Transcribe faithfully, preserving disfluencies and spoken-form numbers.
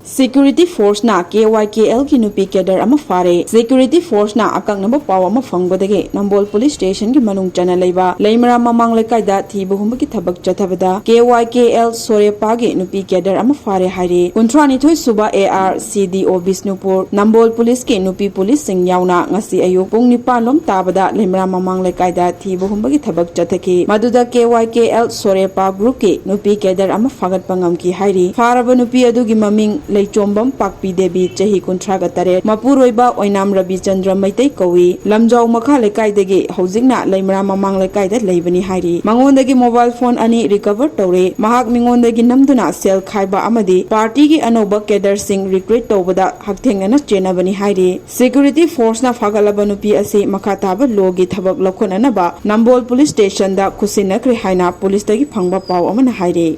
Security Force ꯅ K Y K L ꯒꯤ ꯅꯨꯄꯤ cadre ꯑꯃ ꯐꯥꯔꯦ꯫ Security Force ꯅ ꯑꯀꯛꯅꯕ ꯄꯥꯎ ꯑꯃ ꯐꯪꯕꯗꯒꯤ ꯅꯝꯕꯣꯜ Police Station ꯒꯤ ꯃꯅꯨꯡ ꯆꯟꯅ ꯂꯩꯕ ꯂꯩꯃꯔꯥꯝ ꯃꯃꯥꯡ ꯂꯩꯀꯥꯏꯗ ꯊꯤꯕ ꯍꯨꯝꯕꯒꯤ ꯊꯕꯛ ꯆꯠꯊꯕꯗ K Y K L ꯁꯣꯔꯦꯄꯥꯒꯤ ꯅꯨꯄꯤ cadre ꯑꯃ ꯐꯥꯔꯦ ꯍꯥꯏꯔꯤ꯫ ꯀꯨꯟꯊ꯭ꯔꯥ ꯅꯤꯊꯣꯏ ꯁꯨꯕ A R C D O Bishnupur Nambol Police ꯀꯤ ꯅꯨꯄꯤ police ꯁꯤꯡ ꯌꯥꯎꯅ ꯉꯁꯤ ꯑꯌꯨꯛ ꯄꯨꯡ ꯅꯤꯄꯥꯟ ꯂꯣꯝ ꯇꯥꯕꯗ ꯂꯩꯃꯔꯥꯝ ꯃꯃꯥꯡ ꯂꯩꯀꯥꯏꯗ ꯊꯤꯕ ꯍꯨꯝꯕꯒꯤ ꯊꯕꯛ ꯆꯠꯊꯈꯤ꯫ ꯃꯗꯨꯗ K Y K L ꯁꯣꯔꯦꯄꯥ group ꯀꯤ ꯅꯨꯄꯤ cadre ꯑꯃ ꯐꯥꯒꯠꯄ ꯉꯝꯈꯤ ꯍꯥꯏꯔꯤ꯫ ꯐꯥꯔꯕ ꯅꯨꯄꯤ ꯑꯗꯨꯒꯤ ꯃꯃꯤꯡ ꯂꯩꯆꯣꯝꯕꯝ ꯄꯥꯛꯄꯤ ꯗꯦꯕꯤ, ꯆꯍꯤ ꯀꯨꯟꯊ꯭ꯔꯥꯒ ꯇꯔꯦꯠ, ꯃꯄꯨꯔꯣꯏꯕ ꯑꯣꯏꯅꯥꯝ ꯔꯕꯤꯆꯟꯗ꯭ꯔ ꯃꯩꯇꯩ ꯀꯧꯏ꯫ ꯂꯝꯖꯥꯎ ꯃꯈꯥ ꯂꯩꯀꯥꯏꯗꯒꯤ ꯍꯧꯖꯤꯛꯅ ꯂꯩꯃꯔꯥꯝ ꯃꯃꯥꯡ ꯂꯩꯀꯥꯏꯗ ꯂꯩꯕꯅꯤ ꯍꯥꯏꯔꯤ꯫ ꯃꯉꯣꯟꯗꯒꯤ mobile phone ꯑꯅꯤ recover ꯇꯧꯔꯦ꯫ ꯃꯍꯥꯛ ꯃꯤꯉꯣꯟꯗꯒꯤ ꯅꯝꯗꯨꯅ ꯁꯦꯜ ꯈꯥꯏꯕ ꯑꯃꯗꯤ party ꯒꯤ ꯑꯅꯧꯕ cadre ꯁꯤꯡ recruit ꯇꯧꯕꯗ ꯍꯛꯊꯦꯡꯅꯅ ꯆꯦꯟꯅꯕꯅꯤ ꯍꯥꯏꯔꯤ꯫ Security Force ꯅ ꯐꯥꯒꯠꯂꯕ ꯅꯨꯄꯤ ꯑꯁꯤ ꯃꯈꯥ ꯇꯥꯕ law ꯒꯤ ꯊꯕꯛ ꯂꯧꯈꯠꯅꯅꯕ ꯅꯝꯕꯣꯜ Police Station ꯗ ꯈꯨꯠꯁꯤꯟꯅꯈ꯭ꯔꯦ ꯍꯥꯏꯅ police ꯇꯒꯤ ꯐꯪꯕ ꯄꯥꯎ ꯑꯃꯅ ꯍꯥꯏꯔꯤ꯫